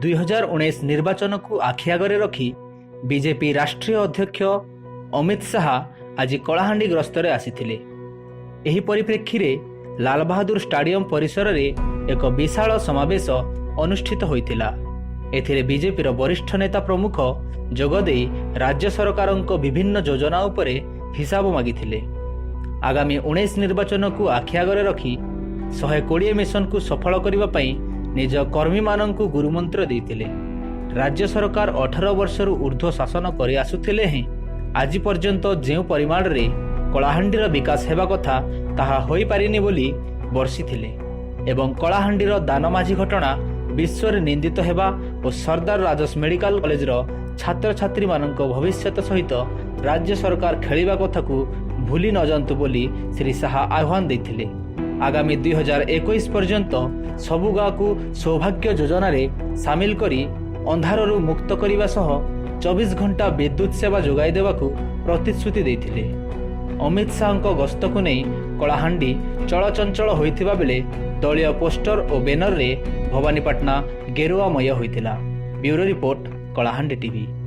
2019 ନିର୍ବାଚନକୁ ଆଖି ଆଗରେ ରଖି ବିଜେପି ରାଷ୍ଟ୍ରୀୟ ଅଧ୍ୟକ୍ଷ ଅମିତ ଶାହା ଆଜି କଳାହାଣ୍ଡି ଗସ୍ତରେ ଆସିଥିଲେ। ଏହି ପରିପ୍ରେକ୍ଷୀରେ ଲାଲବାହାଦୁର ଷ୍ଟାଡିୟମ ପରିସରରେ ଏକ ବିଶାଳ ସମାବେଶ ଅନୁଷ୍ଠିତ ହୋଇଥିଲା। ଏଥିରେ ବିଜେପିର ବରିଷ୍ଠ ନେତା ପ୍ରମୁଖ ଯୋଗଦେଇ ରାଜ୍ୟ ସରକାରଙ୍କ ବିଭିନ୍ନ ଯୋଜନା ଉପରେ ହିସାବ ମାଗିଥିଲେ। ଆଗାମୀ 19 ନିର୍ବାଚନକୁ ଆଖି ଆଗରେ ରଖି 120 ମିଶନକୁ ସଫଳ କରିବା ପାଇଁ ନିଜ କର୍ମୀମାନଙ୍କୁ ଗୁରୁମନ୍ତ୍ର ଦେଇଥିଲେ। ରାଜ୍ୟ ସରକାର 18 ବର୍ଷରୁ ଉର୍ଦ୍ଧ୍ୱ ଶାସନ କରି ଆସୁଥିଲେ ହେଁ ଆଜି ପର୍ଯ୍ୟନ୍ତ ଯେଉଁ ପରିମାଣରେ କଳାହାଣ୍ଡିର ବିକାଶ ହେବା କଥା, ତାହା ହୋଇପାରିନି ବୋଲି ବର୍ଷିଥିଲେ ଏବଂ କଳାହାଣ୍ଡିର ଦାନମାଝୀ ଘଟଣା ବିଶ୍ୱରେ ନିନ୍ଦିତ ହେବା ଓ ସର୍ଦ୍ଦାର ରାଜେଶ ମେଡିକାଲ କଲେଜର ଛାତ୍ରଛାତ୍ରୀମାନଙ୍କ ଭବିଷ୍ୟତ ସହିତ ରାଜ୍ୟ ସରକାର ଖେଳିବା କଥାକୁ ଭୁଲି ନଯାଆନ୍ତୁ ବୋଲି ଶ୍ରୀ ଶାହା ଆହ୍ୱାନ ଦେଇଥିଲେ। ଆଗାମୀ 2021 ପର୍ଯ୍ୟନ୍ତ ସବୁ ଗାଁକୁ ସୌଭାଗ୍ୟ ଯୋଜନାରେ ସାମିଲ କରି ଅନ୍ଧାରରୁ ମୁକ୍ତ କରିବା ସହ 24 ଘଣ୍ଟା ବିଦ୍ୟୁତ୍ ସେବା ଯୋଗାଇ ଦେବାକୁ ପ୍ରତିଶ୍ରୁତି ଦେଇଥିଲେ। ଅମିତ ଶାହାଙ୍କ ଗସ୍ତକୁ ନେଇ କଳାହାଣ୍ଡି ଚଳଚଞ୍ଚଳ ହୋଇଥିବା ବେଳେ ଦଳୀୟ ପୋଷ୍ଟର ଓ ବ୍ୟାନରରେ ଭବାନୀପାଟଣା ଗେରୁଆମୟ ହୋଇଥିଲା। Bureau report, Kalahandi TV.